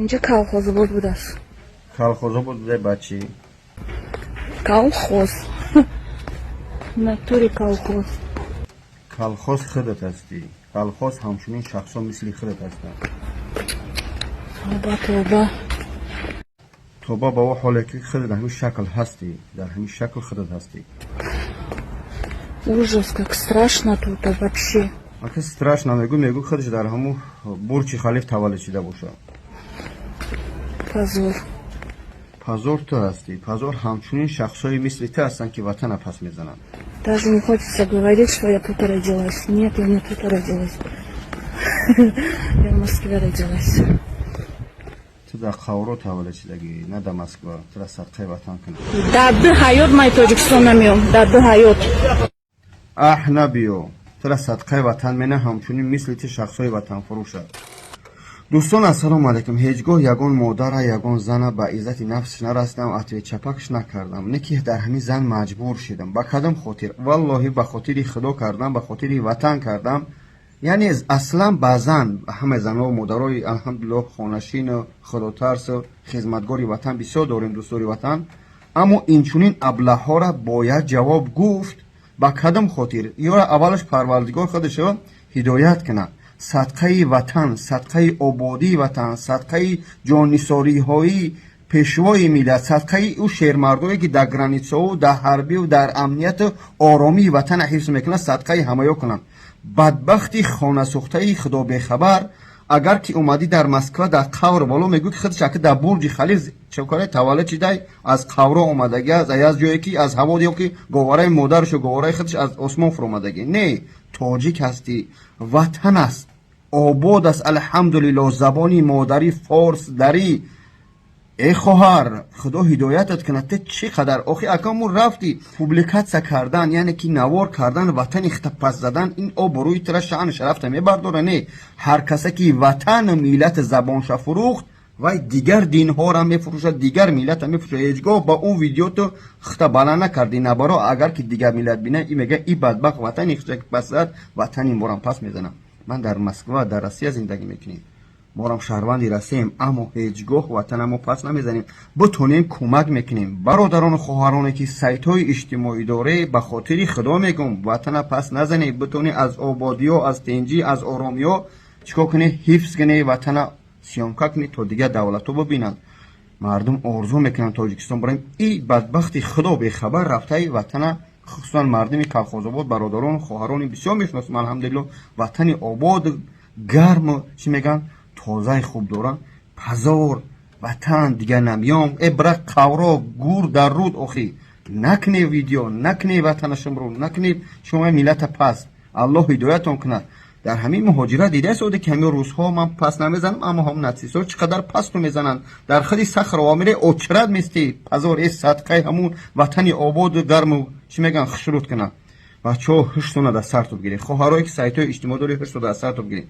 Инҷа Колхозобод будааст. Колхозобод будай, бачи? Колхоз. В натуре колхоз. Колхоз худат ҳастӣ. Колхоз ҳамчунин шахсо мисли худат ҳастанд. Тоба, тоба. Тоба ба о ҳоле ки худат ҳамин шакл ҳастӣ, дар ҳамин шакл худат ҳастӣ. Ужас, как страшно тут вообще. Ака, страшно мегӯ, худаш дар ҳамун Бурҷи Халиф таваллуд шида боша. Позор. Позор ту ҳастӣ. Позор ҳамчунин шахсҳои мисли ту ҳастанд, ки ватана пас мезананд. Даже не хочется говорить, что я тут родилась. Нет, я не тут родилась. Я в Москве родилась. Ту дар Қавро таваллуд шидагӣ, на дар Москва. Тура садқаи ватан кунад. Дар ду ҳаёт ман Тоҷикистон намеом. Дар ду ҳаёт. Аҳ, набиё. Тура садқаи ватан мена, ҳамчунин мисли ту шахсҳои ватанфурӯша. Дӯстон, ассалому алайкум. Ҳеҷ гоҳ ягон модара, ягон зана ба иззати нафсш нарасидам, ответ чапакш накардам. Не ки дар ҳамин зан маҷбур шидам. Ба кадом хотир? Валлоҳи, ба хотири Худо кардам, ба хотири ватан кардам. Яъне аслан ба зан, ҳамаи занҳо, модарои, алҳамдулиллоҳ, хонашину худотарсу хизматгори ватан бисёр дорем, дӯстдори ватан, аммо инчунин аблаҳҳоро бояд ҷавоб гуфт. Ба кадом хотир? Ёра аввалаш Парвардигор худашо ҳидоят кунад. Садқаи ватан, садқаи ободии ватан, садқаи ҷоннисориҳои пешвои миллат, садқаи ӯ шермардое, ки дар границаову дар ҳарбиву дар амнияту оромии ватана ҳифз мекунад, садқаи ҳамаё кунанд. Бадбахти хонасӯхтаи худобехабар, агар ки омадӣ дар Москва, дар қавр боло мегӯ, ки худаш ака дар Бурҷи Халиф чокаре таваллуд шидай, аз қавро омадагӣ, аз ҷое ки аз ҳаво ё ки говараи модарашу говараи худаш аз осмон фуромадагӣ. Не, тоҷик ҳастӣ, ватан аст, обод аст, алҳамдулиллоҳ, забони модарӣ форс, дарӣ. Э хоҳар, Худо ҳидоятат кунад. Те чӣ қадар охи акаму рафти публикация кардан, яъне ки навор кардан, ватани хита пас задан, ин обрӯи тира, шаъну шарафта мебардора? Не, ҳар касе ки ватану миллати забонша фурӯхт, вай дигар динҳоро мефурӯшад, дигар миллата мефурӯшад. Ҳеҷ гоҳ ба он видео ту хита баланд накардӣ. Набаро, агар ки дигар миллат бина, и мега: «И бадбахт ватани хита пас зад, ватани морам пас мезанам». Ман дар Москва, дар Россия зиндагӣ мекунем, морам шаҳрванди Россияем, аммо ҳеҷ гоҳ ватанамо пас намезанем. Бутонем, кӯмак мекунем. Бародарону хоҳароне, ки сайтҳои иҷтимоӣ доре, ба хотири Худо мегӯм, ватана пас назанед. Бутонед, аз ободиҳо, аз тинҷӣ, аз оромиҳо чӣ кор кунед? Ҳифз кунед ватана, съёмка кунед, то дигар давлатҳо бибинанд. Мардум орзу мекунанд Тоҷикистон барем. И бадбахти Худо бехабар рафтаи ватана, хусусан мардуми Колхозобод, бародарону хоҳарони бисёр мешиносам, алҳамдулилло, ватани обод, гарму, чӣ мегӯянд, тозаи хуб доранд. Позор, ватан дигар намиём. Э, бира қавро гур дар руд. Охи, накне видео, накне ватанашумро, накне шумо миллата пас. Аллоҳ ҳидоятон кунад. Дар ҳамин муҳоҷират дидаистоде, ки ҳамин рӯзҳо ман пас намезанам, аммо ҳам нацистҳо чӣ қадар пасту мезананд. Дар худи Сахарова мере, очрат местӣ. Позор, э, садқаи ҳамун ватани ободу гарму, чӣ мегӯянд, хушруд кунад. Бачаҳо, ҳуштона дар сар тоб гиред. Хоҳарое, ки сайтҳои иҷтимоӣ доред, ҳуштона дар сар тоб гиред.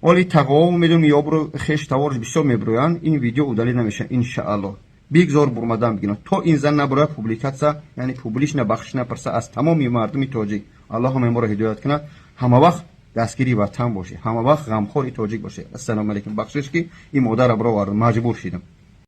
Оли тағово медонем, ёбру хеш таворш бисёр мебироянд. Ин видео удалить намешавад, иншааллоҳ. Бигзор бурмадан бигиранд. То ин зан набурояд, публикация, яъне публично бахшиш напарса аз тамоми мардуми тоҷик. Аллоҳ ҳамаи моро ҳидоят кунад. Ҳама вақт дастгири ватан бошед, ҳама вақт ғамхори тоҷик бошед. Ассалому алайкум. Бахшиш, ки ин модарро бировардам, маҷбур шидам.